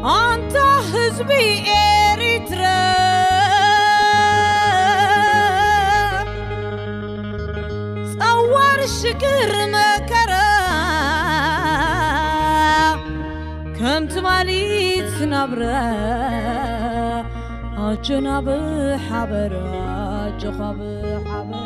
ኣንታ ህዝቢ ኤሪትረ፣ ጸዋር ሽግር መከራ፣ ከም ትማሊ ትናብረ፣ ኣጆና ብሓበራ፣ ኣጆኻ ብሓበራ።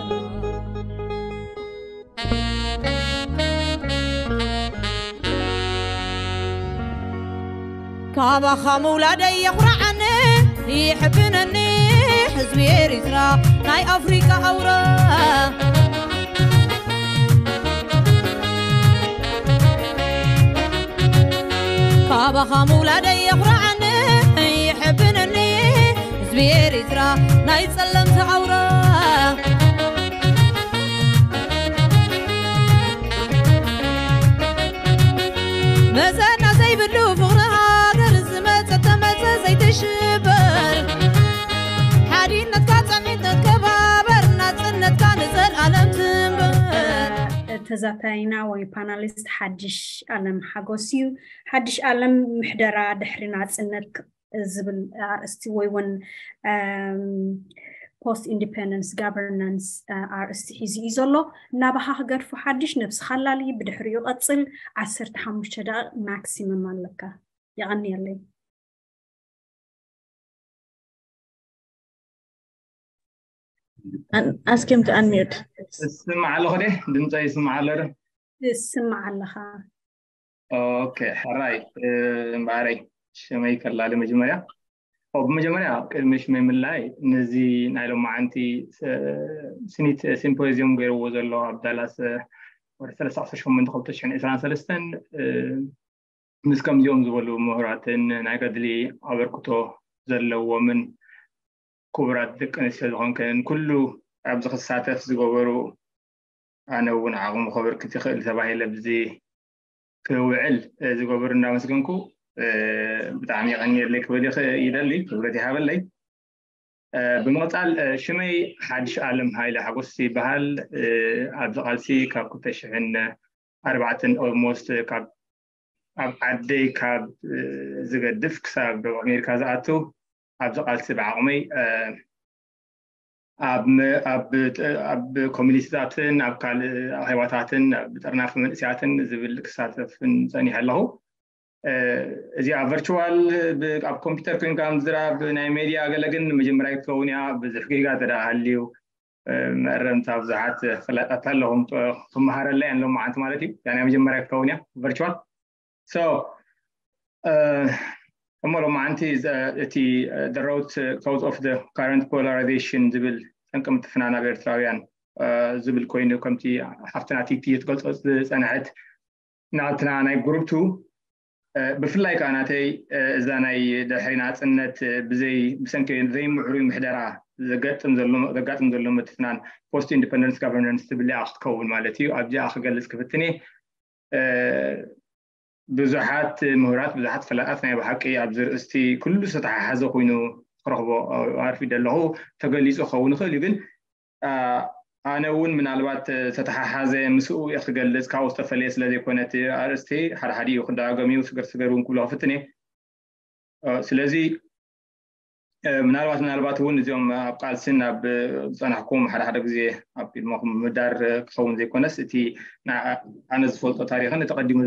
ካባኻ ምውላደይ የኹርዓኒ፣ ይሕብነኒ ህዝቢ ኤሪትራ፣ ናይ ኣፍሪቃ ኣውራ። ካባኻ ምውላደይ የኹርዓኒ፣ ይሕብነኒ ህዝቢ ኤሪትራ፣ ናይ ጸለምቲ ኣውራ። መዘና ዘይብሉ ፍቕሪ ሃገር፣ ዝመጸ ተመጸ ዘይትሽበር። ሓድነትካ ጸንዒት ተከባበር፣ ናጽነትካ ንዘልኣለም ትንበር። ተዛታይና ወይ ፓናሊስት ሓድሽ ኣለም ሓጎስ እዩ። ሓድሽ ኣለም፣ ምሕደራ ድሕሪ ናጽነት ዝብል ኣርእስቲ ወይ እውን ፖስት ኢንዲፐንደንስ ጋቨርናንስ ኣርእስቲ ሒዙ እዩ ዘሎ። ናባኻ ክገድፎ ሓድሽ፣ ነብስኻ ኣላሊ፣ ብድሕሪኡ ቀጽል። ዓሰርተ ሓሙሽተ ደቂቕ ማክሲመም ኣለካ። የቐንየለይ። An- ask him to unmute. እስማዕ ኣለኹ ደ? ድምፀይ ይስማዕ ኣሎ ዶ? ትስማዕ ኣለኻ። ኦኬ፣ ሕራይ እምበኣረይ ሽመይ ከላሊ መጀመርያ። ኦ፣ ብመጀመርያ ቅድሚ ሽመይ ምልላይ፣ ነዚ ናይ ሎማዓንቲ ስ- ስኒት ሲምፖዚየም ገይርዎ ዘሎ ኣብ ዳላስ፣ እ፣ ወርሒ ሰላሳ ዓሰርተ ሸሞንተ ክልተ ሽሕን ዕስራን ሰለስተን፣ እ፣ ምስ ከምዚኦም ዝበሉ ምሁራትን ናይ ገድሊ ኣበርክቶ ዘለዎምን ክቡራት ደቂ ኣንስትዮ ዝኾንክን ኩሉ ኣብዚ ክሳተፍ ዝገበሩ፣ ኣነ እውን ዓቕሙ ከበርክት ይኽእል ተባሂለ ብዚ ክውዕል፣ እ፣ ዝገበሩ እንዳመስገንኩ፣ እ፣ ብጣዕሚ የቐንየለይ ክብል ይኽእል ይደሊ፣ ክብረት ይሃበለይ። እ፣ ብምቕጻል፣ እ፣ ሽመይ ሓድሽ ኣለም ሃይለ ሓጎስ ይበሃል። እ፣ ኣብዚ ቃልሲ ካብ ክልተ ሽሕን ኣርባዕተን ኦልሞስት ካብ ኣብ ዓደይ ካብ፣ እ፣ ዝገድፍ ክሳብ ደቡብ ኣሜሪካ ዝኣቱ ኣብዚ ቃልሲ ብዓቕመይ፣ እ፣ ኣብ ም- ኣብ ጥ- ኣብ ኮሚኒቲታትን ኣብ ካልእ ኣኼባታትን ኣብ ጥርናፈ መንእስያትን ዝብል ክሳተፍን ጸኒሐ ኣለኹ። እ፣ እዚኣ ቨርቹዋል ብ- ኣብ ኮምፒውተር ኮይንካ ምዝራብ ናይ ሜድያ ገለ ግን መጀመርያ ክትከውን እያ። ብዙሕ ጌጋ እንተ ደኣ ሃልዩ፣ እ፣ መእረምታ ብዙሓት ፍላጣት ኣለኹም፣ እ፣ ክመሃረላ እየን ሎማዓንቲ ማለት እዩ። እዚኣ ናይ መጀመርያ ክትከውን እያ ቨርቹዋል። So እሞ ሎማዓንቲ እቲ the root cause of the current polarization ዝብል ጠንቂ ምትፍናን ኣብ ኤርትራውያን ዝብል ኮይኑ፣ ከምቲ ሓፍትና ቲቲ ትገልጾ ዝጸንሐት ናትና ናይ ግሩፕ ቱ፣ ብፍላይ ከዓ ናተይ እዛ ናይ ድሕሪ ናጽነት ብዘይ ብሰንኪ ዘይምዕሩይ ምሕደራ ዘጋጥም ዘሎ ዘጋጥም ዘሎ ምትፍናን ፖስት ኢንዲፐንደንስ ጋቨርናንስ ትብል እያ ክትከውን ማለት እዩ። ኣብዚኣ ክገልጽ ክፍትን እየ። ብዙሓት ምሁራት፣ ብዙሓት ፈላጣት ናይ ብሓቂ ኣብዚ ርእስቲ ኩሉ ዝተተሓሓዘ ኮይኑ ክረኽቦ ኣርፊደ ኣለኹ። ተገሊጹ ክኸውን ይኽእል እዩ፣ ግን ኣነ እውን ምናልባት ዝተተሓሓዘ ምስኡ እየ ክገልጽ፣ ካብኡ ዝተፈለየ ስለ ዘይኮነ እቲ ኣርእስቲ ሓደ ሓደ እዩ ክደጋገም እዩ፣ ስገር ስገር እውን ክብሎ ክፍትን እየ። ስለዚ ምናልባት ምናልባት እውን እዚኦም ኣብ ቃልስን ኣብ ዝፀናሕኩም ሓደ ሓደ ግዜ ኣብ ቅድመኹም ምህዳር ክኸውን ዘይኮነስ፣ እቲ ኣነ ዝፈልጦ ታሪኽን እቲ ቀዲሙ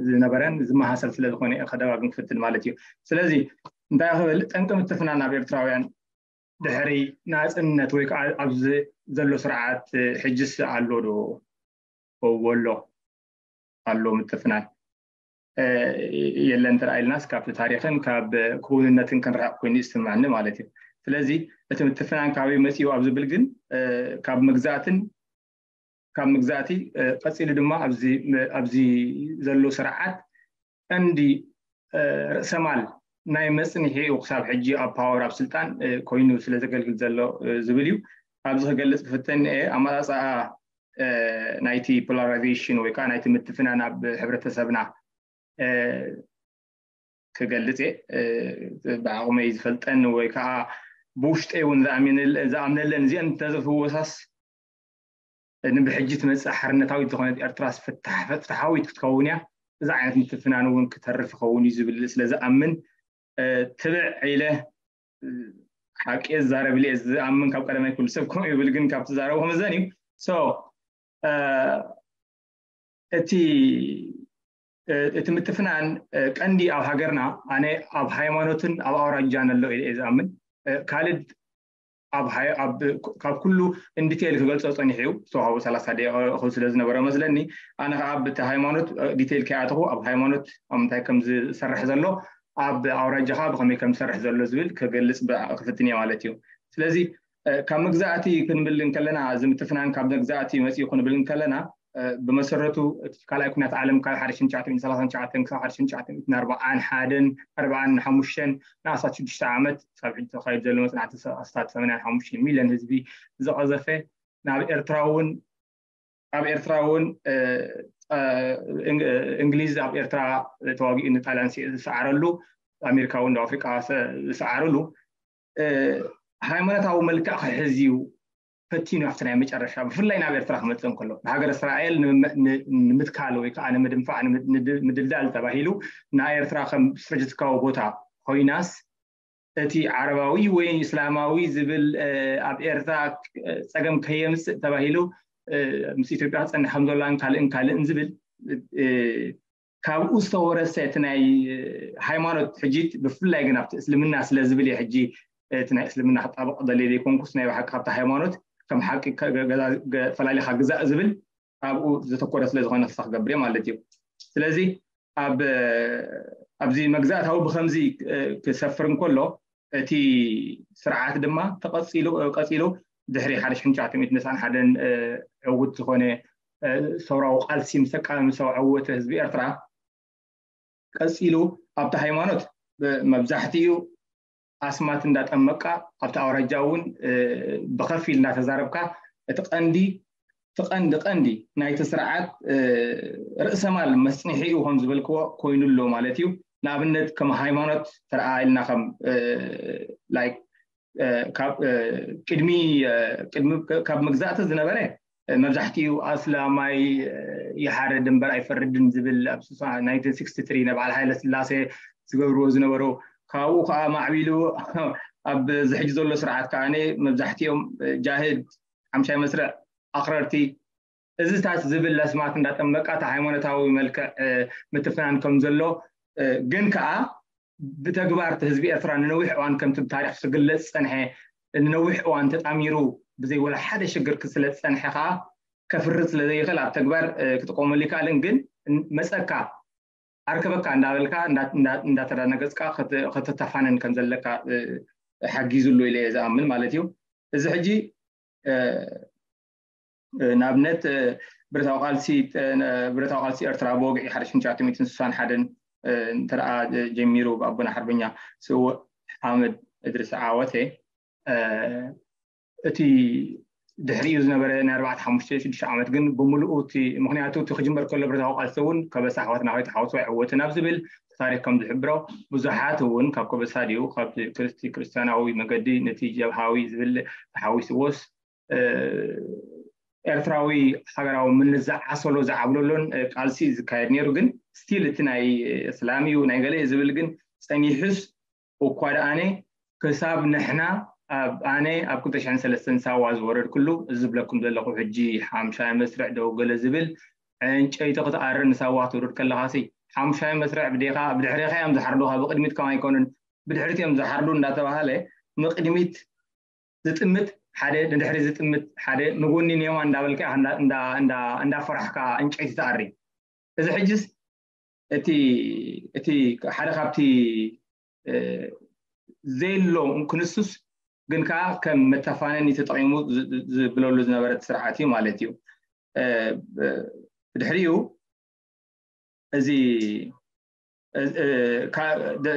ዝነበረን ዝመሳሰል ስለ ዝኾነ እየ ከደጋግም ክፍትን ማለት እዩ። ስለዚ እንታይ ክብል፣ ጠንቂ ምትፍናን ኣብ ኤርትራውያን ድሕሪ ናፅነት ወይ ከዓ ኣብዚ ዘሎ ስርዓት ሕጅስ ኣሎ ዶ? እዎ ኣሎ፣ ኣሎ ምትፍናን። የለን እንተ ኢልናስ ካብቲ ታሪኽን ካብ ክውንነትን ክንርሕቕ ኮይኑ ይስምዓኒ ማለት እዩ። ስለዚ እቲ ምትፍናን ካበይ መፂኡ ኣብ ዝብል ግን ካብ መግዛእትን ካብ መግዛእቲ ቀፂሉ ድማ ኣብዚ ዘሎ ስርዓት ቀንዲ ርእሰማል ናይ መፅንሒኡ ክሳብ ሕጂ ኣብ ፓወር ኣብ ስልጣን ኮይኑ ስለ ዘገልግል ዘሎ ዝብል እዩ። ኣብዚ ክገልፅ ክፍተን እየ ኣመፃፅኣ ናይቲ ፖላራይዜሽን ወይ ከዓ ናይቲ ምትፍናን ኣብ ሕብረተሰብና ክገልፅ እየ። ብዓቕመይ ዝፈልጠን ወይ ከዓ ብውሽጠይ እውን ዝኣምነለን እዚአን እንተዘፍወሳስ ንብሕጂ ትመፅእ ሓርነታዊት ዝኾነት ኤርትራስ ፍትሓዊት ክትኸውን እያ። እዚ ዓይነት ምትፍናን እውን ክተርፍ ይኸውን እዩ ዝብል ስለ ዝኣምን ትብዕ ኢለ ሓቂ ዝዛረብ ኢለ ዝኣምን። ካብ ቀደመይ ኩሉ ሰብ ከምኡ ይብል፣ ግን ካብ ትዛረቦ መዘን እዩ። So እቲ እቲ ምትፍናን ቀንዲ ኣብ ሃገርና ኣነ ኣብ ሃይማኖትን ኣብ ኣውራጃን ኣሎ ኢለ እየ ዝኣምን። ካልድ ኣብ ካብ ኩሉ ኢንዲቴይል ክገልጾ ጸኒሑ እዩ። ዝተዋህቡ ሰላሳ ደቂቕ ስለ ዝነበረ መስለኒ። ኣነ ከዓ ብቲ ሃይማኖት ዲቴይል ከይኣተኹ ኣብ ሃይማኖት ኣብ ምንታይ ከም ዝሰርሕ ዘሎ ኣብ ኣውራጃኻ ብኸመይ ከም ዝሰርሕ ዘሎ ዝብል ክገልጽ ክፍትን እየ ማለት እዩ። ስለዚ ካብ መግዛእቲ ክንብል እንከለና እዚ ምትፍናን ካብ መግዛእቲ መፅኡ ክንብል እንከለና ብመሰረቱ እቲ ካልኣይ ኩናት ዓለም ካብ ሓደ ሽሕን ትሽዓተ ሚእትን ሰላሳን ትሽዓተን ክሳብ ሓደ ሽሕን ትሽዓተ ሚእትን ኣርባዓን ሓደን ኣርባዓን ሓሙሽተን ንኣስታት ሽዱሽተ ዓመት ክሳብ ሕጂ ተኻይዱ ዘሎ መፅናዕቲ ኣስታት ሰማንያን ሓሙሽተን ሚልዮን ህዝቢ ዝቐዘፈ ናብ ኤርትራ እውን ኣብ ኤርትራ እውን እንግሊዝ ኣብ ኤርትራ ተዋጊኡ ንጣልያን ዝሰዓረሉ ኣሜሪካ እውን ኣፍሪቃ ዝሰዓርሉ ሃይማኖታዊ መልክዕ ክሕዝ እዩ ፈቲኑ ኣብቲ ናይ መጨረሻ ብፍላይ ናብ ኤርትራ ክመፅእ እንከሎ ብሃገር እስራኤል ንምትካል ወይ ከዓ ንምድንፋዕ ምድልዳል ተባሂሉ ናይ ኤርትራ ከም ስትራቴጂካዊ ቦታ ኮይናስ እቲ ዓረባዊ ወይ እስላማዊ ዝብል ኣብ ኤርትራ ፀገም ከየምፅእ ተባሂሉ ምስ ኢትዮጵያ ክፀንሕ ከም ዘሎን ካልእን ካልእን ዝብል ካብኡ ዝተወረሰ እቲ ናይ ሃይማኖት ሕጂ ብፍላይ ግን ኣብቲ እስልምና ስለ ዝብል እየ ሕጂ እቲ ናይ እስልምና ክጣበቕ ደልየ ዘይኮንኩስ ናይ ብሓቂ ካብቲ ሃይማኖት ከም ሓቂ ፈላሊኻ ግዛእ ዝብል ኣብኡ ዘተኮረ ስለ ዝኾነ ክሳ ክገብር እየ ማለት እዩ። ስለዚ ኣብ ኣብዚ መግዛእታዊ ብከምዚ ክሰፍር እንከሎ እቲ ስርዓት ድማ ተቐፂሉ ቀፂሉ ድሕሪ ሓደ ሽሕን ትሽዓተ ሚእትን ተስዓን ሓደን ዕውት ዝኾነ ሰውራዊ ቃልሲ ምስ ኣቃ- ምስ ኣወተ ህዝቢ ኤርትራ ቀፂሉ ኣብቲ ሃይማኖት መብዛሕትኡ ኣስማት እንዳጠመቃ ኣብቲ ኣውራጃ እውን ብኸፊል እንዳተዛረብካ እቲ ቀንዲ እቲ ቀንዲ ቀንዲ ናይቲ ስርዓት ርእሰማል መስፅንሒኡ ከም ዝበልክዎ ኮይኑ ኣሎ ማለት እዩ። ንኣብነት ከም ሃይማኖት ተረኣ ኢልና ከም ላይክ ቅድሚ ቅድሚ ካብ መግዛእቲ ዝነበረ መብዛሕትኡ ኣስላማይ ይሓርድ እምበር ኣይፈርድን ዝብል ኣብ ናይንቲን ሲክስቲ ትሪ ነብዓል ሃይለ ስላሴ ዝገብርዎ ዝነበሩ ካብኡ ከዓ ማዕቢሉ ኣብዚ ሕጂ ዘሎ ስርዓት ከዓ መብዛሕትኦም ጃህድ ሓምሻይ መስርዕ ኣኽረርቲ እዚታት ዝብል ለስማት እንዳጠመቃ እቲ ሃይማኖታዊ መልክዕ ምትፍናን ከም ዘሎ ግን ከዓ ብተግባር እቲ ህዝቢ ኤርትራ ንነዊሕ እዋን ከምቲ ብታሪክ ዝግለጽ ዝጸንሐ ንነዊሕ እዋን ተጣሚሩ ብዘይ ወላ ሓደ ሽግር ክስለ ዝጸንሐ ከዓ ከፍርስ ስለ ዘይኽእል ኣብ ተግባር ክጥቀመሉ ይከኣልን ግን መጸካ ኣርከበካ እንዳበልካ እንዳተዳነገጽካ ከተተፋነን ከም ዘለካ ሓጊዙ ኣሎ ኢለ ዝኣምን ማለት እዩ። እዚ ሕጂ ንኣብነት ብረታዊ ቃልሲ ብረታዊ ቃልሲ ኤርትራ ብወግዒ ሓደ ሽሕን ትሽዓተ ሚእትን ስሳን ሓደን እንተደኣ ጀሚሩ ብኣቦና ሓርበኛ ስውእ ሓመድ እድሪስ ዓወተ እቲ ድሕሪኡ ዝነበረ ናይ ኣርባዕተ ሓሙሽተ ሽዱሽተ ዓመት ግን ብምሉኡ እቲ ምክንያቱ እቲ ክጅመር ከሎ ብረታዊ ቃልሲ እውን ከበሳ ኣሕዋትና ከይተሓወሱ ኣይዕወትን ኣብ ዝብል ታሪክ ከም ዝሕብሮ ብዙሓት እውን ካብ ከበሳ ድዩ ካብ ክርስቲ ክርስትያናዊ መገዲ ነቲ ጀብሃዊ ዝብል ተሓዊስዎስ ኤርትራዊ ሃገራዊ ምንነት ዝዓሰሎ ዝዓብለሎን ቃልሲ ዝካየድ ነይሩ ግን ስቲል እቲ ናይ እስላም እዩ ናይ ገለ ዝብል ግን ፀኒሑስ እኳ ደኣነ ክሳብ ንሕና ኣብ ኣነ ኣብ ክልተ ሽሕን ሰለስተን ሳዋ ዝወረድኩሉ እዚ ዝብለኩም ዘለኹ ሕጂ ሓምሻይ መስርዕ ደው ገለ ዝብል ዕንጨይቲ ክትኣርር ንሳዋ ክትውርድ ከለኻ ሲ ሓምሻይ መስርዕ ብዴኻ ብድሕሬኻ እዮም ዝሓርዱኻ ብቅድሚት ከም ኣይኮኑን ብድሕሪት እዮም ዝሓርዱ እንዳተባሃለ ንቅድሚት ዝጥምት ሓደ ንድሕሪ ዝጥምት ሓደ ንጎኒ ኔማ እንዳበልካ እንዳፈራሕካ ዕንጨይቲ ትኣሪ እዚ ሕጅስ እቲ እቲ ሓደ ካብቲ ዘየሎ ክንሱስ ግን ከዓ ከም መተፋነኒ ተጠቂሙ ዝብለሉ ዝነበረ ስርዓት እዩ ማለት እዩ። ብድሕሪኡ እዚ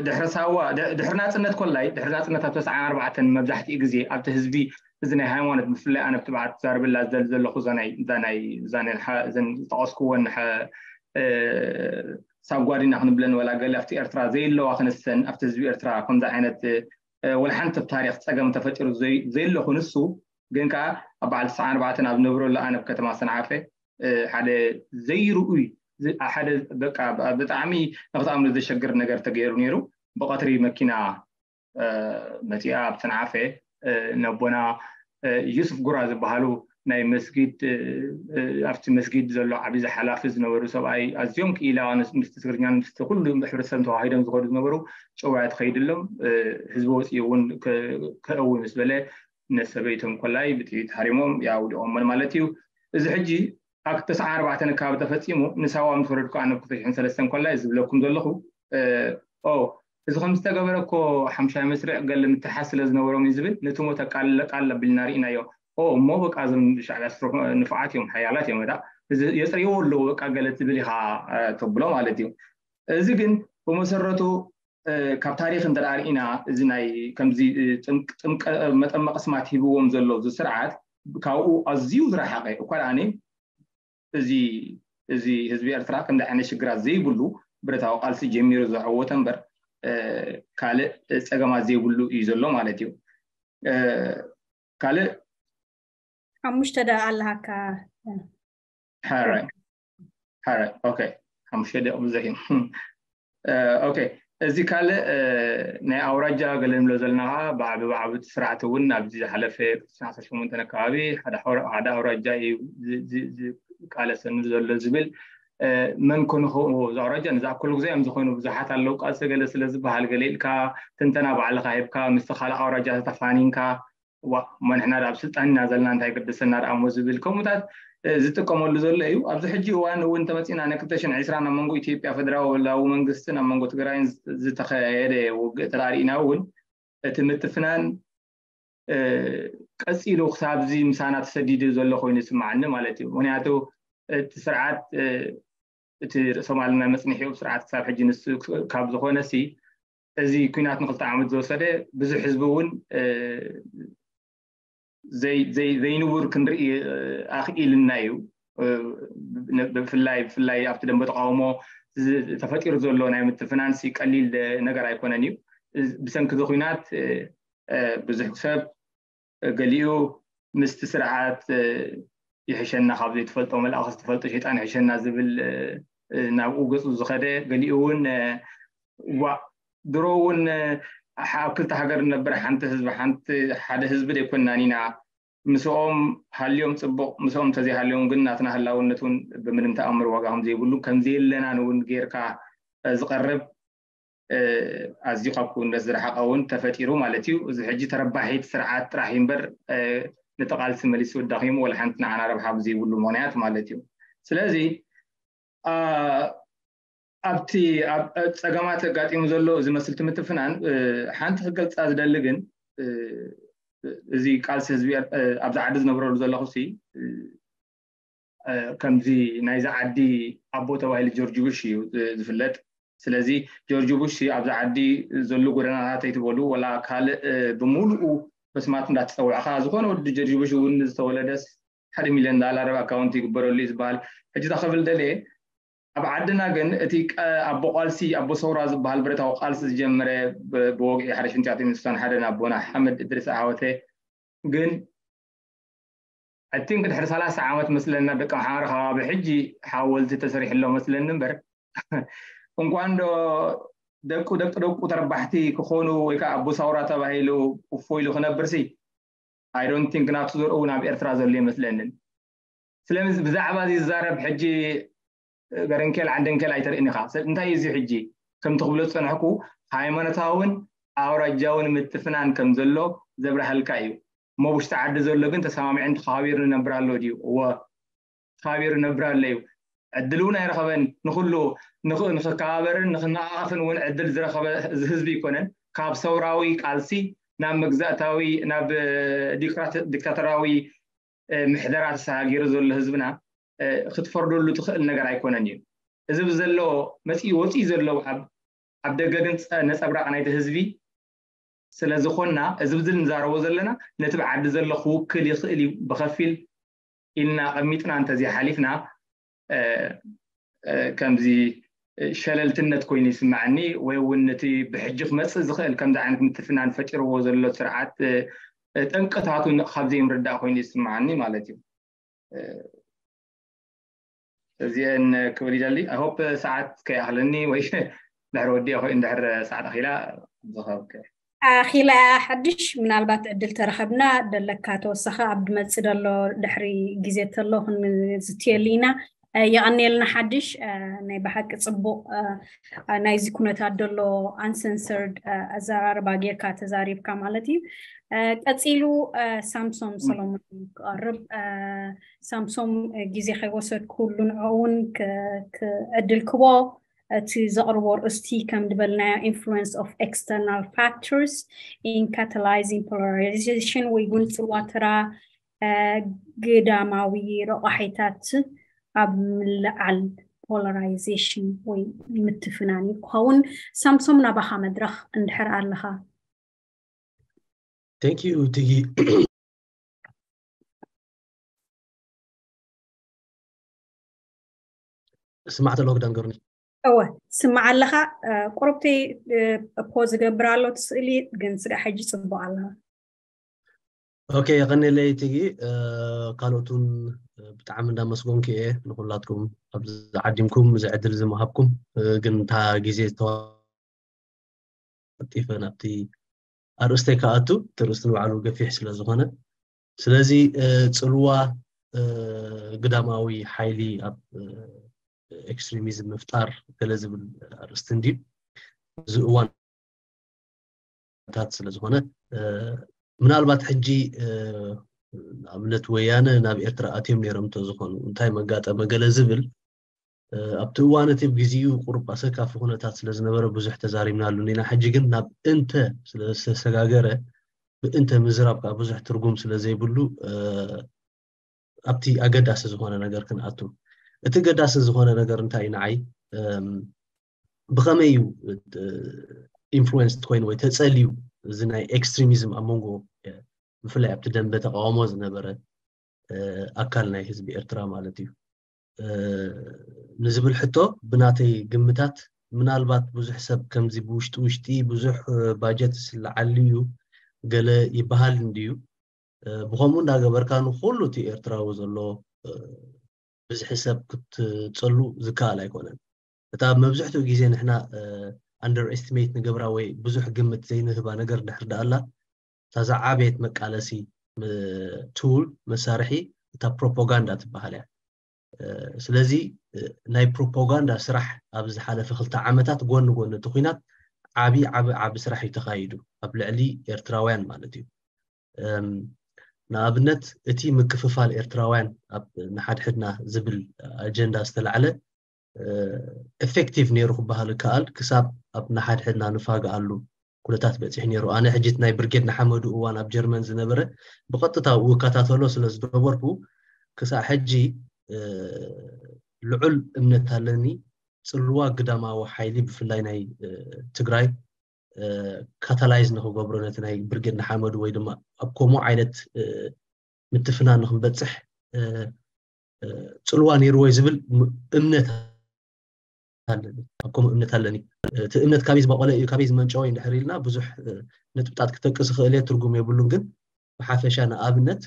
ድሕሪ ሳዋ ድሕሪ ናፅነት ኮላይ ድሕሪ ናፅነት ኣብ ተስዓን ኣርባዕተን መብዛሕትኡ ግዜ ኣብቲ ህዝቢ እዚ ናይ ሃይማኖት ብፍላይ ኣነ ብትብዓት ዛርብላ ዝደሊ ዘለኹ እዘን ዝጠቐስኩወን ሳጓዲና ክንብለን ወላ ገለ ኣብቲ ኤርትራ ዘየለዋ ክንሰን ኣብቲ ህዝቢ ኤርትራ ከምዚ ዓይነት ወላ ሓንቲ ኣብ ታሪክ ፀገም ተፈጢሩ ዘየለኹ ንሱ ግን ከዓ ኣብ በዓል ተስዓን ኣርባዕተን ኣብ ዝነብረሉ ኣነ ኣብ ከተማ ሰንዓፈ ሓደ ዘይርኡይ ሓደ በቃ ብጣዕሚ ንክትኣምኑ ዘሸግር ነገር ተገይሩ ነይሩ። ብቐትሪ መኪና መፂኣ ኣብ ሰንዓፈ ነቦና ዩሱፍ ጉራ ዝበሃሉ ናይ መስጊድ ኣብቲ መስጊድ ዘሎ ዓብዪ ሓላፊ ዝነበሩ ሰብኣይ ኣዝዮም ክኢላ ምስቲ ትግርኛ ምስቲ ኩሉ ሕብረተሰብ ተዋሂዶም ዝኸዱ ዝነበሩ ጨዋያ ትኸይድሎም ህዝቢ ወፂኡ እውን ክእዊ ምስ በለ ነሰበይቶም ኮላይ ብጥይት ሃሪሞም ያውዲቖሞን ማለት እዩ። እዚ ሕጂ ኣብ ተስዓ ኣርባዕተ ኣካባቢ ተፈፂሙ ንሳዋ ምስ ወረድኩ ኣነ ክልተ ሽሕን ሰለስተን ኮላይ ዝብለኩም ዘለኹ ኦ እዚ ከም ዝተገበረ እኮ ሓምሻይ መስርዕ ገለ ምትሓስ ስለ ዝነበሮም እዩ ዝብል ነቲ ሞት ኣቃልለ ቃል ኣቢልና ርኢናዮ። ኦ እሞ በቃ እዞም ሻዕብያ ስርሑ ንፉዓት እዮም ሓያላት እዮም ዳ የፅርይዎ ኣለዉ በቃ ገለ ትብል ኢኻ ተብሎ ማለት እዩ። እዚ ግን ብመሰረቱ ካብ ታሪክ እንተ ርኢና እዚ ናይ ከምዚ መጠመቂ ስማት ሂብዎም ዘሎ እዚ ስርዓት ካብኡ ኣዝዩ ዝረሓቀ እኳ ደኣኒ እዚ እዚ ህዝቢ ኤርትራ ከምዚ ዓይነት ሽግራት ዘይብሉ ብረታዊ ቃልሲ ጀሚሩ ዘዐወተ እምበር ካልእ ፀገማት ዘይብሉ እዩ ዘሎ ማለት እዩ። ካልእ ሓሙሽተ ደቂቕ ኣለሃካ። ሓራይ ሓራይ ኦኬ ሓሙሽተ ደቂቕ ብዙሕ እዩ። ኦኬ እዚ ካልእ ናይ ኣውራጃ ገለ ንብሎ ዘለና ከዓ ብዓቢ ብዓቢ እቲ ስርዓት እውን ኣብዚ ዝሓለፈ ክልተ ሽሕን ዓሰርተ ሸሞንተን ኣካባቢ ሓደ ኣውራጃ እዩ ዝቃለሰኒ ዘሎ ዝብል መን ኮኑ ክኸውን እዚ ኣውራጃ ንዝኣክሉ ግዜ እዮም ዝኾኑ ብዙሓት ኣለዉ ቃልሲ ገለ ስለ ዝበሃል ገለ ኢልካ ትንተና ባዕልካ ሂብካ ምስቲ ካልእ ኣውራጃ ተፋኒንካ ዋ እሞ ንሕና ኣብ ስልጣን ኢና ዘለና እንታይ ግድሰና ደኣ እሞ ዝብል ከምኡታት ዝጥቀመሉ ዘሎ እዩ። ኣብዚ ሕጂ እዋን እውን ተመፂና ን ክልተ ሽሕን ዕስራን ኣብ መንጎ ኢትዮጵያ ፈደራላዊ መንግስትን ኣብ መንጎ ትግራይን ዝተኸየደ ውግእ ተራሪእና እውን እቲ ምትፍናን ቀፂሉ ክሳብዚ ምሳና ተሰዲዱ ዘሎ ኮይኑ ይስማዓኒ ማለት እዩ። ምክንያቱ እቲ ስርዓት እቲ ርእሰ ማልና መፅንሒኡ ስርዓት ክሳብ ሕጂ ንሱ ካብ ዝኾነ ሲ እዚ ኩናት ንክልተ ዓመት ዝወሰደ ብዙሕ ህዝቢ እውን ዘይንቡር ክንርኢ ኣኽኢልና እዩ። ብፍላይ ብፍላይ ኣብቲ ደንበ ተቃውሞ ተፈጢሩ ዘሎ ናይ ምትፍናንሲ ቀሊል ነገር ኣይኮነን እዩ። ብሰንኪ እዚ ኩናት ብዙሕ ሰብ ገሊኡ ምስቲ ስርዓት ይሕሸና ካብ ዘይትፈልጦ መልኣኽ ዝትፈልጦ ሸይጣን ይሕሸና ዝብል ናብኡ ገፁ ዝኸደ ገሊኡ እውን ዋ ድሮ እውን ኣብ ክልተ ሃገር ንነብር ሓንቲ ህዝቢ ሓንቲ ሓደ ህዝቢ ዘይኮንናን ኢና ምስኦም ሃልዮም ፅቡቕ ምስኦም እንተዘይሃልዮም ግን ናትና ህላውነት እውን ብምንም ተኣምር ዋጋ ከም ዘይብሉ ከም ዘየለናን እውን ጌርካ ዝቐርብ ኣዝዩ ካብ ክውንነት ዝረሓቐ እውን ተፈጢሩ ማለት እዩ። እዚ ሕጂ ተረባሒት ስርዓት ጥራሕ እዩ እምበር ነቲ ቃልሲ መሊሱ ዳኺሙ ወላ ሓንቲ ንዓና ረብሓ ብዘይብሉ ምክንያት ማለት እዩ። ስለዚ ኣብቲ ኣብ ፀገማት ኣጋጢሙ ዘሎ ዝመስል ትምትፍናን ሓንቲ ክገልፃ ዝደሊ ግን እዚ ቃልሲ ህዝቢ ኣብዚ ዓዲ ዝነብረሉ ዘለኹ ሲ ከምዚ ናይዚ ዓዲ ኣቦ ተባሂሉ ጆርጅ ቡሽ እዩ ዝፍለጥ። ስለዚ ጆርጅ ቡሽ ኣብዚ ዓዲ ዘሎ ጎደናታት ኣይትበሉ ወላ ካልእ ብምሉኡ በስማት እንዳተፀዋዕካ ዝኾነ ወዲ ጆርጅ ቡሽ እውን ዝተወለደስ ሓደ ሚሊዮን ዳላር ኣብ ኣካውንት ይግበረሉ እዩ ዝበሃል። ሕጂ ታ ክብል ደልየ ኣብ ዓድና ግን እቲ ኣቦ ቃልሲ ኣቦ ሰውራ ዝበሃል ብረታዊ ቃልሲ ዝጀመረ ብወግዒ ሓደ ሽሕን ትሽዓተ ሚእትን ስሳን ሓደን ኣቦና ሓመድ እድሪስ ዓወተ ግን I think ድሕሪ ሰላሳ ዓመት መስለና ደቂ ኣምሓራ ከባቢ ሕጂ ሓወልቲ ተሰሪሕሎ መስለኒ እምበር እንኳን ዶ ደቁ ደቂ ደቁ ተረባሕቲ ክኾኑ ወይ ከዓ ኣቦ ሳውራ ተባሂሉ እፎ ኢሉ ክነብርሲ I don't think ናቱ ዘርኡ እውን ኣብ ኤርትራ ዘሎ ይመስለንን። ስለምዚ ብዛዕባ እዚ ዝዛረብ ሕጂ ገረንኬል ዓንደንኬል ኣይተርእን ኢኻ። እንታይ እዩ እዚ ሕጂ ከምቲ ክብሎ ዝፀንሕኩ ሃይማኖታውን ኣውራጃውን ምትፍናን ከም ዘሎ ዘብርሃልካ እዩ። እሞ ውሽጢ ዓዲ ዘሎ ግን ተሰማሚዕን ተኸባቢሩ ንነብር ኣሎ ድዩ? እወ ተኸባቢሩ ነብር ኣሎ እዩ። ዕድል እውን ኣይረኸበን። ንኩሉ ንክከባበርን ንክነቃቀፍን እውን ዕድል ዝረኸበ ህዝቢ ይኮነን። ካብ ሰውራዊ ቃልሲ ናብ መግዛእታዊ ናብ ዲክታተራዊ ምሕደራ ተሰጋጊሩ ዘሎ ህዝብና ክትፈርደሉ ትኽእል ነገር ኣይኮነን እዩ። እዚ ብዘሎ መፂኡ ወፂኡ ዘሎ ኣብ ደገ ግን ነፀብራቕ ናይቲ ህዝቢ ስለዝኾንና እዚ ብዝል ንዛረቦ ዘለና ነቲ ብዓዲ ዘሎ ክውክል ይኽእል እዩ ብኸፊል ኢልና ኣቐሚጥና እንተዘይሓሊፍና ከምዚ ሸለልትነት ኮይኑ ይስምዐኒ ወይ እውን ነቲ ብሕጂ ክመፅእ ዝኽእል ከምዚ ዓይነት ምትፍናን ፈጢርዎ ዘሎ ስርዓት ጠንቅታቱ ካብ ዘይምርዳእ ኮይኑ ይስምዓኒ ማለት እዩ። እዚአን ክብል ይደሊ። I hope ሰዓት ከይኣኽለኒ ወይ ድሕሪ ወዲአ ኮይኑ ድሕሪ ሰዓት ኣኺላ ዝኸብከ ኣኺላ ሓድሽ ምናልባት ዕድል ተረኸብና ደለካ ተወሳኺ ኣብ ድመጽእ ደሎ ድሕሪ ግዜ ተሎ ክንዝትየሉ ኢና። የቐንየልና ሓድሽ። ናይ ብሓቂ ጽቡቕ ናይዚ ኩነታት ደሎ uncensored ኣዘራርባ ጌርካ ተዛሪብካ ማለት እዩ። ቀጺሉ ሳምሶም ሰሎሞን ክቐርብ። ሳምሶም ግዜ ከይወሰድኩ ንዕኡ እውን ዕድል ክቦ። እቲ ዘቕርቦ ርእስቲ ከም ዝበልናዮ influence of external factors in catalyzing polarization ወይ እውን ጽልዋ ተራ ግዳማዊ ረቋሒታት ኣብ ምልዓል polarization ወይ ምትፍናን እዩ ክኸውን። ሳምሶም ናባኻ መድረኽ እንድሕር ኣለኻ። Thank you ትጊ። ስማዕተ ኣለኹ ክዳን ገሩኒ። እወ ስማዕ ኣለኻ። ቁርብቲ ፖዝ ዝገብር ኣሎ እቲ ስእሊ ግን ስጋ ሕጂ ጽቡቕ ኣለኻ። ኦኬ የቐንየለይ ትጊ። ካልኦት እውን ብጣዕሚ እንዳመስገንኩ እየ ንኩላትኩም ኣብዚ ዓዲምኩም እዚ ዕድል ዝመሃብኩም። ግን እታ ግዜ ዝተዋ ቀልጢፈ ናብቲ ኣርእስተይ ክኣቱ፣ እቲ ኣርእስቲ ንባዕሉ ገፊሕ ስለ ዝኾነ፣ ስለዚ ጽልዋ ግዳማዊ ሓይሊ ኣብ ኤክስትሪሚዝም ምፍጣር ገለ ዝብል ኣርእስቲ እንድዩ። እዚ እዋን ታት ስለ ዝኾነ ምናልባት ሕጂ ንኣብነት ወያነ ናብ ኤርትራ ኣትዮም ነይሮም እንተዝኾኑ እንታይ መጋጠመ ገለ ዝብል ኣብቲ እዋን እቲ ብግዚኡ ቁሩብ ኣሰካፊ ኩነታት ስለ ዝነበረ ብዙሕ ተዛሪብናሉ ኢና። ሕጂ ግን ናብ እንተ ስለ ዝተሰጋገረ ብእንተ ምዝራብ ከዓ ብዙሕ ትርጉም ስለ ዘይብሉ ኣብቲ ኣገዳሲ ዝኾነ ነገር ክንኣቱ። እቲ ገዳሲ ዝኾነ ነገር እንታይ እዩ ንዓይ ብኸመይ እዩ ኢንፍሉዌንስድ ኮይኑ ወይ ተጸልዩ እዚ ናይ ኤክስትሪሚዝም ኣብ መንጎ ብፍላይ ኣብቲ ደንበ ተቃውሞ ዝነበረ ኣካል ናይ ህዝቢ ኤርትራ ማለት እዩ ንዝብል ሕቶ ብናተይ ግምታት ምናልባት ብዙሕ ሰብ ከምዚ ብውሽጢ ውሽጢ ብዙሕ ባጀት ዝስልዓሉ እዩ ገለ ይበሃል እንድዩ። ብኸምኡ እንዳገበርካ ንኩሉ እቲ ኤርትራዊ ዘሎ ብዝሒ ሰብ ክትጸሉ ዝከኣል ኣይኮነን። እታ መብዝሕትኡ ግዜ ንሕና under estimate ንገብራ ወይ ብዙሕ ግምት ዘይንህባ ነገር ድሕር ደኣላ እታ ዝዓበየት መቃለሲ ቱል መሳርሒ እታ ፕሮፓጋንዳ ትበሃል እያ። ስለዚ ናይ ፕሮፓጋንዳ ስራሕ ኣብ ዝሓለፈ ክልተ ዓመታት ጎኒ ጎኒ እቲ ኩናት ዓቢ ዓቢ ዓቢ ስራሕ እዩ ተኻይዱ ኣብ ልዕሊ ኤርትራውያን ማለት እዩ። ንኣብነት እቲ ምክፍፋል ኤርትራውያን ኣብ ንሓድሕድና ዝብል ኣጀንዳ ዝተላዕለ ኤፌክቲቭ ነይሩ ክበሃል ይከኣል ክሳብ ኣብ ንሓድሕድና ንፋግኣሉ ኩነታት በፂሑ ነይሩ። ኣነ ሕጂ ናይ ብርጌድ ንሓመዱ እዋን ኣብ ጀርመን ዝነበረ ብቐጥታ እከታተሎ ስለ ዝነበርኩ ክሳብ ሕጂ ልዑል እምነት ኣለኒ። ፅልዋ ግዳማዊ ሓይሊ ብፍላይ ናይ ትግራይ ካታላይዝ ንክገብሮ ነቲ ናይ ብርጌድ ንሓመዱ ወይ ድማ ኣብ ከምኡ ዓይነት ምትፍናን ንክንበፅሕ ፅልዋ ነይርዎ ዝብል እምነት ኣለኒ። ኣብ ከምኡ እምነት ኣለኒ። እቲ እምነት ካበይ ዝበቆለ እዩ ካበይ ዝመንጨወ እዩ እንድሕር ኢልና ብዙሕ ነጥብታት ክጠቅስ ይኽእል እየ፣ ትርጉም የብሉን። ግን ብሓፈሻ ንኣብነት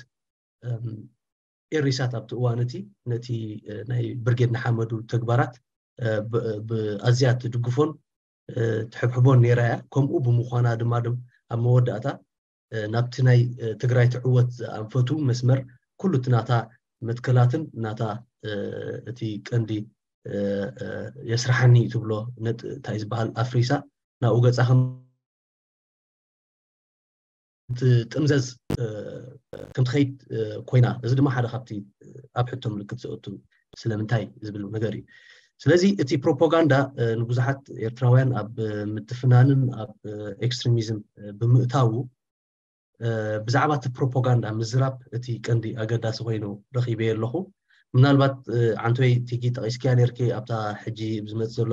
ኤሪሳት ኣብቲ እዋን እቲ ነቲ ናይ ብርጌድ ንሓመዱ ተግባራት ብኣዝያ ትድግፎን ትሕብሕቦን ነይራ እያ። ከምኡ ብምዃና ድማ ኣብ መወዳእታ ናብቲ ናይ ትግራይ ትዕወት ዝኣንፈቱ መስመር ኩሉ እቲ ናታ መትከላትን ናታ እቲ ቀንዲ የስራሓኒ ትብሎ ነጥ እንታይ ዝበሃል ኣፍሪሳ ናብኡ ገፃ ከም ትጥምዘዝ ከም ትኸይድ ኮይና። እዚ ድማ ሓደ ካብቲ ኣብ ሕቶ ምልክት ዘእቱ ስለምንታይ ዝብል ነገር እዩ። ስለዚ እቲ ፕሮፓጋንዳ ንብዙሓት ኤርትራውያን ኣብ ምትፍናንን ኣብ ኤክስትሪሚዝም ብምእታዉ ብዛዕባ እቲ ፕሮፓጋንዳ ምዝራብ እቲ ቀንዲ ኣገዳሲ ኮይኑ ረኺበዮ ኣለኹ። ምናልባት ዓንቶይ ቲጊ ጠቒስክያ ነርኪ ኣብታ ሕጂ ብዝመጽእ ዘሎ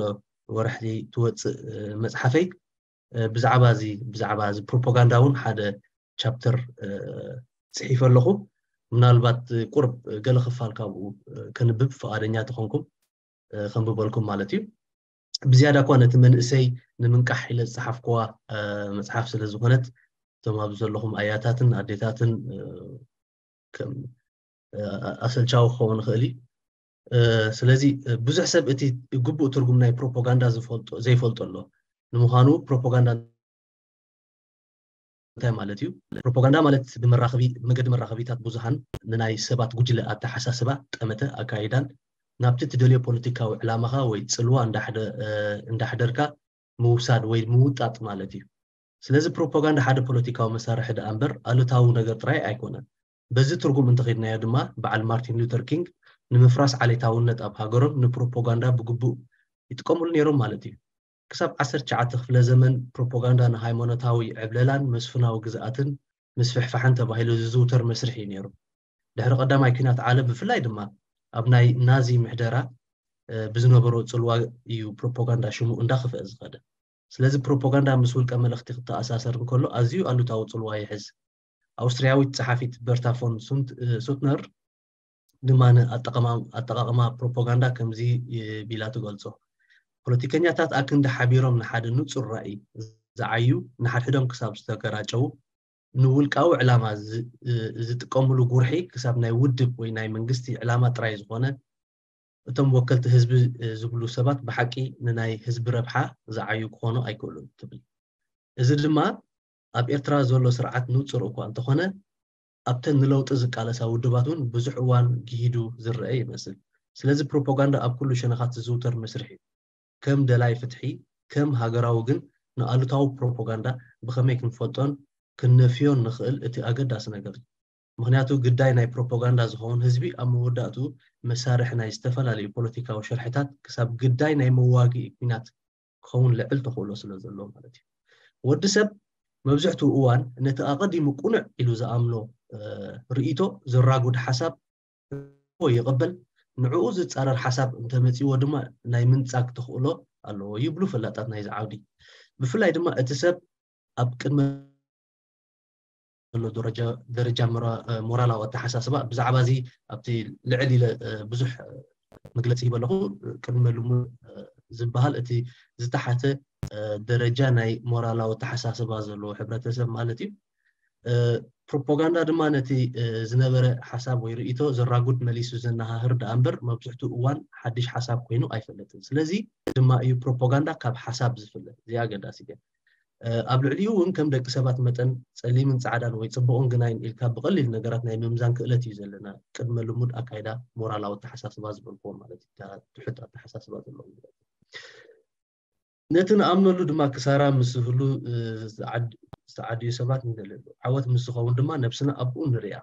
ወርሒ ትወጽእ መጽሓፈይ ብዛዕባ እዚ ብዛዕባ እዚ ፕሮፓጋንዳ እውን ሓደ ቻፕተር ጽሒፈ ኣለኹ። ምናልባት ቁርብ ገለ ክፋል ካብኡ ከንብብ ፍቓደኛ ተኾንኩም ከንብበልኩም ማለት እዩ። ብዝያዳ እኳ ነቲ መንእሰይ ንምንቃሕ ኢለ ዝጸሓፍኩዋ መጽሓፍ ስለ ዝኾነት እቶም ኣብዚ ዘለኹም ኣያታትን ኣዴታትን ከም ኣሰልቻዊ ክኸውን ይኽእል እዩ። ስለዚ ብዙሕ ሰብ እቲ ግቡእ ትርጉም ናይ ፕሮፓጋንዳ ዘይፈልጦ ኣሎ። ንምዃኑ ፕሮፓጋንዳ እንታይ ማለት እዩ? ፕሮፓጋንዳ ማለት ብመራኸቢ ብመገዲ መራኸቢታት ብዙሃን ንናይ ሰባት ጉጅለ ኣተሓሳስባ፣ ጠመተ፣ ኣካይዳን ናብቲ ትደልዮ ፖለቲካዊ ዕላማኻ ወይ ጽልዋ እንዳሕደርካ ምውሳድ ወይ ምውጣጥ ማለት እዩ። ስለዚ ፕሮፓጋንዳ ሓደ ፖለቲካዊ መሳርሒ ደኣ እምበር ኣሉታዊ ነገር ጥራይ ኣይኮነን። በዚ ትርጉም እንተኺድናዮ ድማ በዓል ማርቲን ሉተር ኪንግ ንምፍራስ ዓሌታውነት ኣብ ሃገሮም ንፕሮፓጋንዳ ብግቡእ ይጥቀምሉ ነይሮም ማለት እዩ። ክሳብ ዓሰርተ ትሽዓተ ክፍለ ዘመን ፕሮፓጋንዳ ንሃይማኖታዊ ዕብለላን መስፍናዊ ግዝኣትን ምስፍሕፋሕን ተባሂሉ ዝዝውተር መስርሕ እዩ ነይሩ። ድሕሪ ቀዳማይ ኲናት ዓለም ብፍላይ ድማ ኣብ ናይ ናዚ ምሕደራ ብዝነበሮ ጽልዋ እዩ ፕሮፓጋንዳ ሽሙ እንዳኸፍአ ዝኸደ። ስለዚ ፕሮፓጋንዳ ምስ ውልቀ መለኽቲ ክተኣሳሰር እንከሎ ኣዝዩ ኣሉታዊ ጽልዋ ይሕዝ። ኣውስትርያዊት ጸሓፊት በርታ ፎን ሱትነር ድማ ኣጠቓቕማ ፕሮፓጋንዳ ከምዚ ቢላ ትገልጾ። ፖለቲከኛታት ኣክንዲ ሓቢሮም ንሓደ ንጹር ራእይ ዝዓዩ ንሓድሕዶም ክሳብ ዝተገራጨዉ ንውልቃዊ ዕላማ ዝጥቀምሉ ጉርሒ ክሳብ ናይ ውድብ ወይ ናይ መንግስቲ ዕላማ ጥራይ ዝኾነ እቶም ወከልቲ ህዝቢ ዝብሉ ሰባት ብሓቂ ንናይ ህዝቢ ረብሓ ዝዓዩ ክኾኑ ኣይክእሉን ትብል። እዚ ድማ ኣብ ኤርትራ ዘሎ ስርዓት ንጹር እኳ እንተኾነ ኣብተን ንለውጢ ዝቃለሳ ውድባት እውን ብዙሕ እዋን ግሂዱ ዝረአ ይመስል። ስለዚ ፕሮፓጋንዳ ኣብ ኩሉ ሸነኻት ዝዝውተር መስርሕ እዩ። ከም ደላይ ፍትሒ፣ ከም ሃገራዊ ግን ንኣሉታዊ ፕሮፓጋንዳ ብኸመይ ክንፈልጦን ክነፍዮን ንኽእል እቲ ኣገዳሲ ነገር እዩ። ምኽንያቱ ግዳይ ናይ ፕሮፓጋንዳ ዝኸውን ህዝቢ ኣብ መወዳእትኡ መሳርሒ ናይ ዝተፈላለዩ ፖለቲካዊ ሸርሕታት ክሳብ ግዳይ ናይ መዋግኢ ኲናት ክኸውን ልዕል ተኽእሎ ስለ ዘሎ ማለት እዩ። ወዲ ሰብ መብዝሕትኡ እዋን ነቲ ኣቐዲሙ ቅኑዕ ኢሉ ዝኣምኖ ርእይቶ ዘራጉድ ሓሳብ ይቕበል። ንዕኡ ዝጻረር ሓሳብ እንተመጺዎ ድማ ናይ ምንጻግ ተኽእሎ ኣለዎ ይብሉ ፈላጣት ናይዚ ዓውዲ። ብፍላይ ድማ እቲ ሰብ ኣብ ቅድመ ዘሎ ደረጃ ሞራላዊ ኣተሓሳስባ ብዛዕባ እዚ ኣብቲ ልዕል ኢለ ብዙሕ መግለፂ ይበለኹ። ቅድመ ልሙድ ዝበሃል እቲ ዝተሓተ ደረጃ ናይ ሞራላዊ ኣተሓሳስባ ዘለዎ ሕብረተሰብ ማለት እዩ። ፕሮፓጋንዳ ድማ ነቲ ዝነበረ ሓሳብ ወይ ርእይቶ ዘራጉድ መሊሱ ዘነሃህር ደኣ እምበር መብዝሕትኡ እዋን ሓድሽ ሓሳብ ኮይኑ ኣይፈልጥን። ስለዚ ድማ እዩ ፕሮፓጋንዳ ካብ ሓሳብ ዝፍለ። እዚ ኣገዳሲ እዩ። ኣብ ልዕሊኡ እውን ከም ደቂ ሰባት መጠን ጸሊምን ጻዕዳን ወይ ጽቡቕን ግናይን ኢልካ ብቐሊል ነገራት ናይ ምምዛን ክእለት እዩ ዘለና። ቅድመ ልሙድ ኣካይዳ ሞራላዊ ኣተሓሳስባ ዝበልክዎ ማለት እዩ። ትሑት ኣተሓሳስባ ዘለዎ ነቲ ንኣምነሉ ድማ ክሳራ ምስ ዝህሉ ዝተዓድዩ ሰባት ንደሊ ኣለዉ። ዓወት ምስ ዝኸውን ድማ ነብስና ኣብኡ ንሪኣ።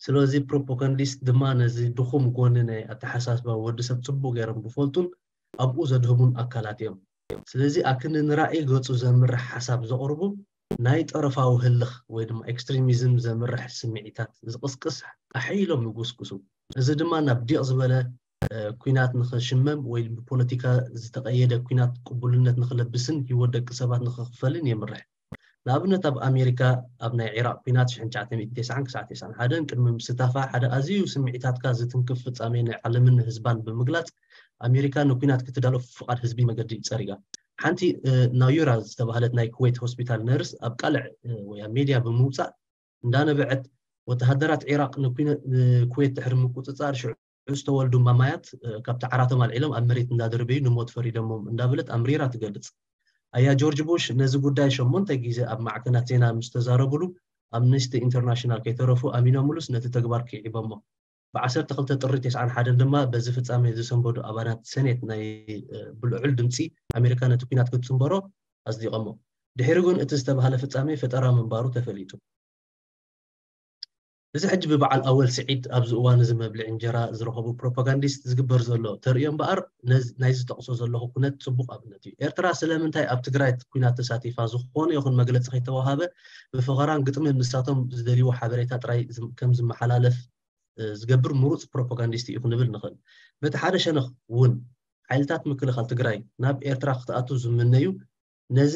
ስለዚ ፕሮፓጋንዲስት ድማ ነዚ ድኹም ጎኒ ናይ ኣተሓሳስባ ወዲ ሰብ ጽቡቕ ገይሮም ዝፈልጡን ኣብኡ ዘድህቡን ኣካላት እዮም። ስለዚ ኣክንዲ ንራእይ ገጹ ዘምርሕ ሓሳብ ዘቕርቡ ናይ ጠረፋዊ ህልኽ ወይ ድማ ኤክስትሪሚዝም ዘምርሕ ስምዒታት ዝቕስቅስ ኣሕይሎም ይጉስጉሱ። እዚ ድማ ናብ ዲቕ ዝበለ ኲናት ንኽሽመም ወይ ብፖለቲካ ዝተቐየደ ኲናት ቅቡልነት ንኽለብስን ህይወት ደቂ ሰባት ንኽኽፈልን የምርሕ። ንኣብነት ኣብ ኣሜሪካ ኣብ ናይ ዒራቕ ኲናት ሽሕን ትሽዓተ ሚእትን ተስዓን ክሳዕ ተስዓን ሓደን ቅድሚ ምስታፋ ሓደ ኣዝዩ ስምዒታትካ ዝትንክፍ ፍጻሜ ናይ ዓለምን ህዝባን ብምግላጽ ኣሜሪካ ንኲናት ክትዳሎ ፍቓድ ህዝቢ መገዲ ጸሪጋ። ሓንቲ ናዩራ ዝተባህለት ናይ ኩዌት ሆስፒታል ነርስ ኣብ ቃልዕ ወይ ኣብ ሜድያ ብምውጻእ እንዳነበዐት ወተሃደራት ዒራቕ ንኩዌት ድሕሪ ምቁጽጻር ዝተወልዱ ማማያት ካብቲ ዓራቶም ኣልዒሎም ኣብ መሬት እንዳደርበዩ ንሞት ፈሪዶሞም እንዳበለት ኣምሪራ ትገልጽ። ኣያ ጆርጅ ቡሽ ነዚ ጉዳይ ሸሞንተ ግዜ ኣብ ማዕከናት ዜና ምስ ተዛረቡሉ ኣምነስቲ ኢንተርናሽናል ከይተረፉ ኣሚኖምሉስ ነቲ ተግባር ክዒቦሞ። ብ ዓሰርተ ክልተ ጥሪ ተስዓን ሓደን ድማ በዚ ፍጻሜ ዝሰንበዱ ኣባላት ሰኔት ናይ ብልዑል ድምጺ ኣሜሪካ ነቲ ኲናት ክትስንበሮ ኣጽዲቐሞ። ድሒሩ ግን እቲ ዝተባህለ ፍጻሜ ፈጠራ ምንባሩ ተፈሊጡ። እዚ ሕጂ ብበዓል ኣወል ስዒድ ኣብዚ እዋን እዚ መብልዒ እንጀራ ዝረኸቡ ፕሮፓጋንዲስት ዝግበር ዘሎ ተርእዮ እምበኣር ናይ ዝጠቕሶ ዘለኹ ኩነት ጽቡቕ ኣብነት እዩ። ኤርትራ ስለምንታይ ኣብ ትግራይ ኲናት ተሳቲፋ ዝኾነ ይኹን መግለጺ ከይተዋሃበ ብፈኸራን ግጥምን ንሳቶም ዝደልይዎ ሓበሬታ ጥራይ ከም ዝመሓላለፍ ዝገብር ምሩፅ ፕሮፓጋንዲስት እዩ ክንብል ንኽእል። በቲ ሓደ ሸነኽ እውን ሓይልታት ምክልኻል ትግራይ ናብ ኤርትራ ክትኣቱ ዝምነዩ ነዚ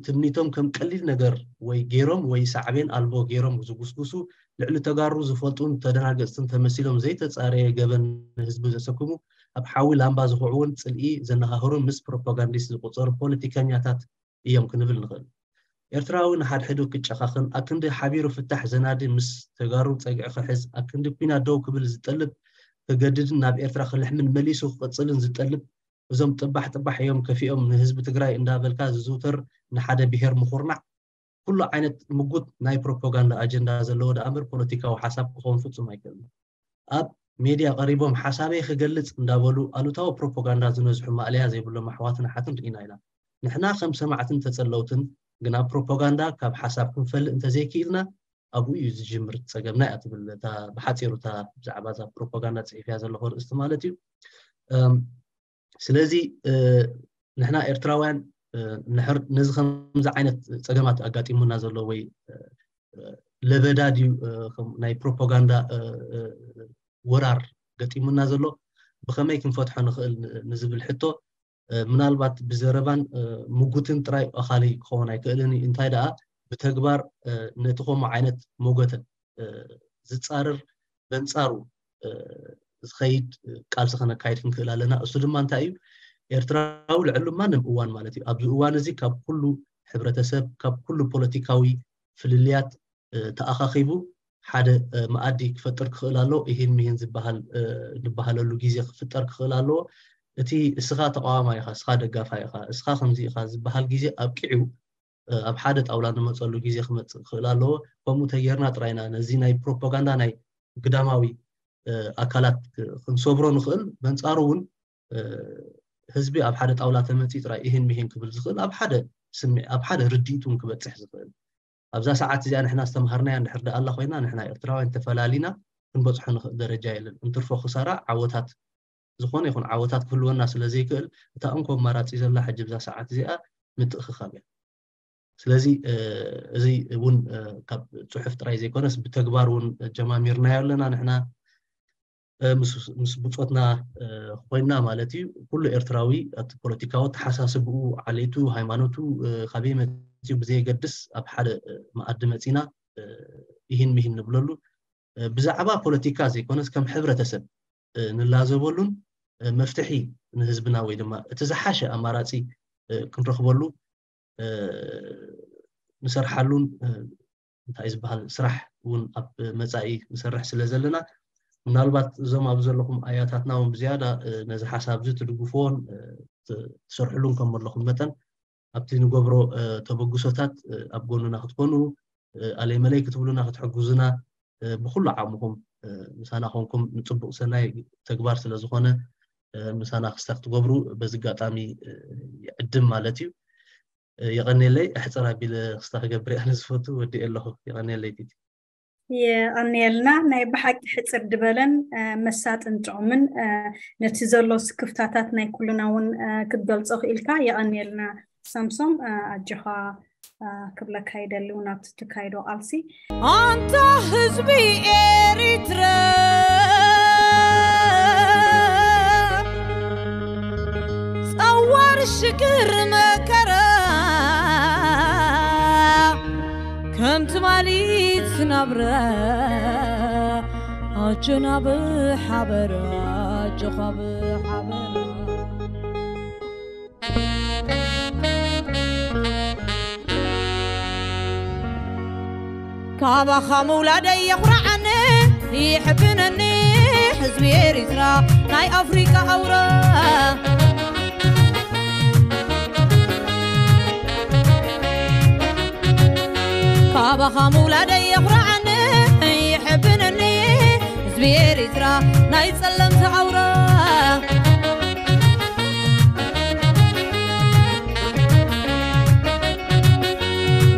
ትምኒቶም ከም ቀሊል ነገር ወይ ገይሮም ወይ ሳዕቤን ኣልቦ ገይሮም ዝጉስጉሱ ልዕሊ ተጋሩ ዝፈልጡን ተደናገፅትን ተመሲሎም ዘይተፃረየ ገበን ንህዝቢ ዘሰክሙ ኣብ ሓዊ ላምባ ዝኹዕውን ፅልኢ ዘነሃህሩን ምስ ፕሮፓጋንዲስት ዝቁፀሩ ፖለቲከኛታት እዮም ክንብል ንኽእል። ኤርትራዊ ንሓድሕዱ ክጨኻኽን ኣክንዲ ሓቢሩ ፍታሕ ዘናዲ ምስ ተጋሩ ፀግዒ ክሕዝ ኣክንዲ ኲናት ደው ክብል ዝጠልብ ክገድድን ናብ ኤርትራ ክልሕምን መሊሱ ክቕጽልን ዝጠልብ፣ እዞም ጥባሕ ጥባሕ እዮም ከፊኦም ንህዝቢ ትግራይ እንዳበልካ ዝዝውተር ንሓደ ብሄር ምኹርናዕ፣ ኩሉ ዓይነት ምጉት ናይ ፕሮፓጋንዳ ኣጀንዳ ዘለዎ ደኣ እምበር ፖለቲካዊ ሓሳብ ክኸውን ፍጹም ኣይክእልን። ኣብ ሜድያ ቀሪቦም ሓሳበይ ክገልጽ እንዳበሉ ኣሉታዊ ፕሮፓጋንዳ ዝነዝሑ ማእለያ ዘይብሎም ኣሕዋትን ኣሓትን ርኢና ኢና። ንሕና ከም ሰማዕትን ተጸለውትን ግና ፕሮፓጋንዳ ካብ ሓሳብ ክንፈልእ እንተዘይክኢልና ኣብኡ እዩ ዝጅምር ጸገምና እያ ትብል እታ ብሓጺሩ እታ ብዛዕባ እዛ ፕሮፓጋንዳ ጽሒፍያ ዘለኹ ርእስቲ ማለት እዩ። እም፣ ስለዚ እ፣ ንሕና ኤርትራውያን እ፣ እንድሕር ነዚ ከምዚ ዓይነት ጸገማት ኣጋጢሙና ዘሎ ወይ እ፣ ለበዳ ድዩ እ፣ ከም ናይ ፕሮፓጋንዳ እ፣ እ፣ ወራር ገጢሙና ዘሎ ብኸመይ ክንፈትሖ ንኽእል ን- ንዝብል ሕቶ እ፣ ምናልባት ብዘረባን እ፣ ምጉትን ጥራይ ኣኻሊ ክኸውን ኣይክእልን እዩ። እንታይ ደኣ ብተግባር እ፣ ነቲ ከምኡ ዓይነት ሞገተ እ፣ ዝጻረር በንጻሩ እ፣ ዝኸይድ እ፣ ቃልሲ ከነካይድ ክንክእል ኣለና። እሱ ድማ እንታይ እዩ? ኤርትራዊ ልዕሉ ማንም እዋን ማለት እዩ። ኣብዚ እዋን እዚ ካብ ኩሉ ሕብረተሰብ፣ ካብ ኩሉ ፖለቲካዊ ፍልልያት እ፣ ተኣኻኺቡ ሓደ እ፣ መኣዲ ክፈጥር ክኽእል ኣለዎ። ይህን ሚህን ዝበሃል እ፣ ዝበሃለሉ ግዜ ክፍጠር ክኽእል ኣለዎ። እቲ እስኻ ተቃዋማይ ኢኻ፣ እስኻ ደጋፋይ ኢኻ፣ እስኻ ከምዚ ኢኻ ዝበሃል ግዜ ኣብቂዑ እ፣ ኣብ ሓደ ጣውላ ንመጸሉ ግዜ ክመጽእ ክኽእል ኣለዎ። ከምኡ ተጌርና ጥራይና ነዚ ናይ ፕሮፓጋንዳ ናይ ግዳማዊ እ፣ ኣካላት ክ- ክንሰብሮ ንኽእል። በንጻሩ እውን እ፣ ህዝቢ ኣብ ሓደ ጣውላ ተመጺኡ ጥራይ ይህን ሚህን ክብል ዝኽእል ኣብ ሓደ ስምዒ ኣብ ሓደ ርድኢት እውን ክበጽሕ ዝኽእል ኣብዛ ሰዓት እዚኣ ንሕና ዝተምሃርናያ እንድሕር ደኣ ኣላ ኮይና ንሕና ኤርትራውያን ተፈላሊና ክንበጽሖ ንኽእል ደረጃ የለን። እንትርፎ ክሳራ ዓወታት ዝኾነ ይኹን ዓወታት ክህልወና ስለ ዘይክእል እታ እንኮ ኣማራጺ ዘላ ሕጂ ብዛ ሰዓት እዚኣ ምትእኽኻብ እያ። ስለዚ እ፣ እዚ እውን እ፣ ካብ ጽሑፍ ጥራይ ዘይኮነስ ብተግባር እውን ጀማሚርናዮ ኣለና ንሕና እ፣ ምስ ምስ ብጾትና እ፣ ኮይንና ማለት እዩ። ኩሉ ኤርትራዊ ኣብቲ ፖለቲካዊ ኣተሓሳስብኡ፣ ዓሌቱ፣ ሃይማኖቱ እ፣ ካበይ መጺኡ ብዘየገድስ ኣብ ሓደ እ፣ መኣዲ መጺና እ፣ ይህን ሚህን ንብለሉ እ፣ ብዛዕባ ፖለቲካ ዘይኮነስ ከም ሕብረተሰብ እ፣ ንላዘበሉን እ፣ መፍትሒ ንህዝብና ወይ ድማ እቲ ዝሓሸ ኣማራጺ እ፣ ክንረኽበሉ እ፣ ንሰርሓሉን እ፣ እንታይ ዝበሃል ስራሕ እውን ኣብ መጻኢ ንሰርሕ ስለ ዘለና ምናልባት እዞም ኣብ ዘለኹም ኣያታትና እውን ብዝያዳ እ፣ ነዚ ሓሳብ እዚ ትድግፍዎን እ፣ ት- ትሰርሕሉን ከም ዘለኹም መጠን ኣብቲ ንገብሮ እ፣ ተበግሶታት እ፣ ኣብ ጎንና ክትኮኑ እ፣ ኣለይ መለይ ክትብሉና ክትሕግዙና እ፣ ብኩሉ ዓቕምኹም እ፣ ምሳና ኮንኩም ንጽቡቕ ሰናይ ተግባር ስለ ዝኾነ እ፣ ምሳና ክስታ ክትገብሩ በዚ ኣጋጣሚ እ፣ ይዕድም ማለት እዩ። እ፣ የቐንየለይ። ኣሕጽር ኣቢለ ክስታ ክገብር እየ ኣነ ዝፈቱ። ወዲኤ ኣለኹ። የቐንየለይ ቲቲ። የቐንየልና። ናይ ብሓቂ ሕጽር ዝበለን እ፣ መሳጥን ጥዑምን እ፣ ነቲ ዘሎ ስክፍታታት ናይ ኩልና እውን እ፣ ክትገልጾ ክኢልካ። የቐንየልና ሳምሶም። እ፣ ኣጆኻ እ፣ ክብለካ ይደሊ እውን ኣብቲ ትካይዶ ቃልሲ። ኣንታ ህዝቢ ኤሪትረ ጸዋር ሽግር መከራ ከም ትማሊ ትናብረ ኣጆና ብሓበራ ኣጆኻ ብሓበራ ካባኻ ምውላደይ የኹርዓኒ ይሕብነኒ ህዝቢ ኤሪትራ ናይ ኣፍሪቃ ኣውራ ካባኻ ምውላደይ የኹርዓኒ ይሕብነኒ ህዝቢ ኤሪትራ ናይ ጸለምቲ ኣውራ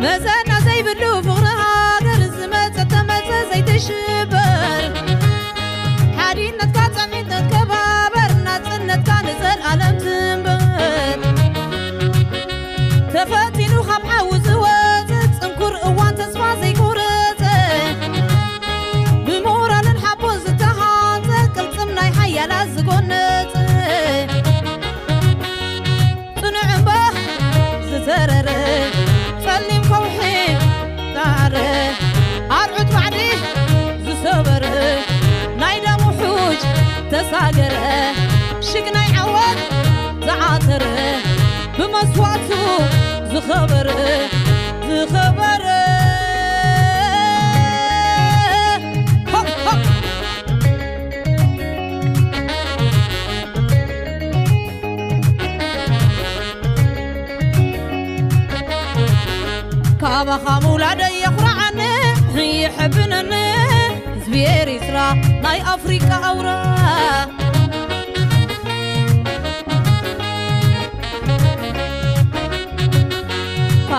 መዘና ዘይብሉ ፍቕሪ ሃገር ዝመጸ ተመጸ ዘይትሽበር ሓድነትካ ጸንዒት ተከባበር ናጽነትካ ንዘልኣለም ትንበር ተፈቲኑ ካብ ሓዊ ዝወፀ ጽንኩር እዋን ተስፋ ዘይቆረፀ ብሞራልን ሓቦን ዝተሃንፀ ቅልፅም ናይ ሓያላት ዝጎነፀ ጽኑዕ እምባ ዝተረረ ጸሊም ከውሒ ጣዕረ ኣርዑት ባዕዲ ዝሰበረ ናይ ደሙ ሑጅ ተሳገረ ሽግ ናይ ዓወት ዝዓተረ ብመስዋእቱ ዝኸበረ ዝኸበረ ሆፕ ሆፕ ኣባኻ ምውላደይ የኹርዓኒ፣ ይሕብነኒ ህዝቢ ኤሪትራ ናይ ኣፍሪቃ ኣውራ።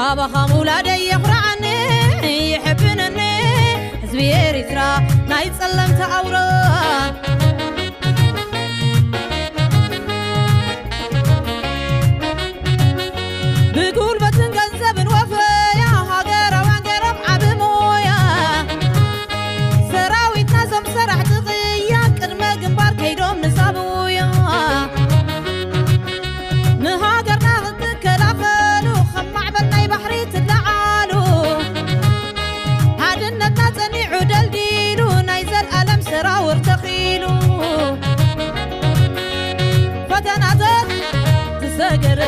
ኣባኻ ምውላደይ የኹርዓኒ፣ ይሕብነኒ ህዝቢ ኤሪትራ ናይ ጸለምቲ ኣውራ። ብጉልበትን ገንዘብን ወፈያ ሃገራውያን ገይሮም ዓቢ ሞያ። ሰራዊትና ዞም ሰራሕቲ ቅያ ቅድመ ግንባር ከይዶም ንሳብውያ። ንሃገርና ክትከላኸሉ ከም ማዕበል ናይ ባሕሪ ትለዓሉ። ሓድነትና ጸኒዑ ደልዲሉ ናይ ዘልኣለም ሰራውር ተኺሉ። ፈተናታት ዝሰገረ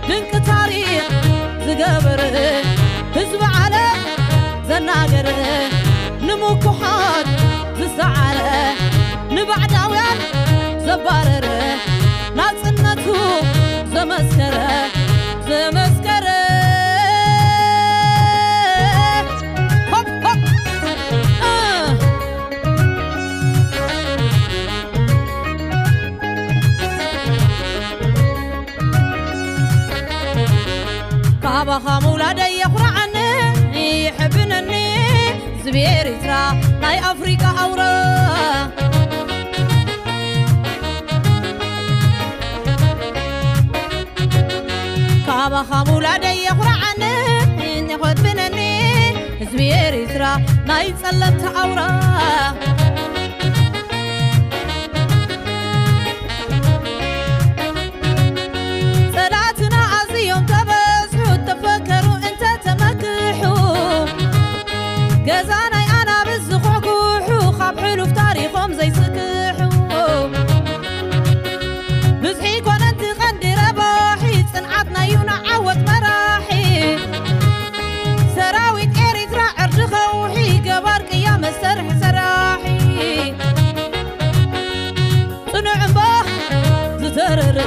ድንቂ ታሪኽ ዝገበረ ህዝቢ ዓለም ዘናገረ ንምኩሓት ዝሰዓረ ንባዕዳውያን ዘባረረ ናጽነቱ ዘመስከረ ዘመስከረ ሆፕ ሆፕ እ ካባኻ ምውላደይ የኹርዓኒ ይሕብነኒ ህዝቢ ኤሪትራ ናይ ኣፍሪቃ ኣውራ። ካባኻ ምውላደይ የኹርዓኒ የኾብነኒ ህዝቢ ኤሪትራ ናይ ጸለምቲ ኣውራ። ጸላእትና ኣዝዮም ተበዝሑ ተፈከሩ እንተተመክሑ። ገዛ ናይ ኣናብስ ዝኹሕኩሑ ካብ ሕሉፍ ታሪኾም ዘይስክሑ። ብዝሒ ኮነ እቲ ቀንዲ ረባሒ ጽንዓትና እዩ ንዓወት መራሒ። ሰራዊት ኤሪትራ ዕርዲ ከውሒ ገባር ቅያ መሰርሒ ሰራሒ። ጽኑዕ እምባ ዝተረረ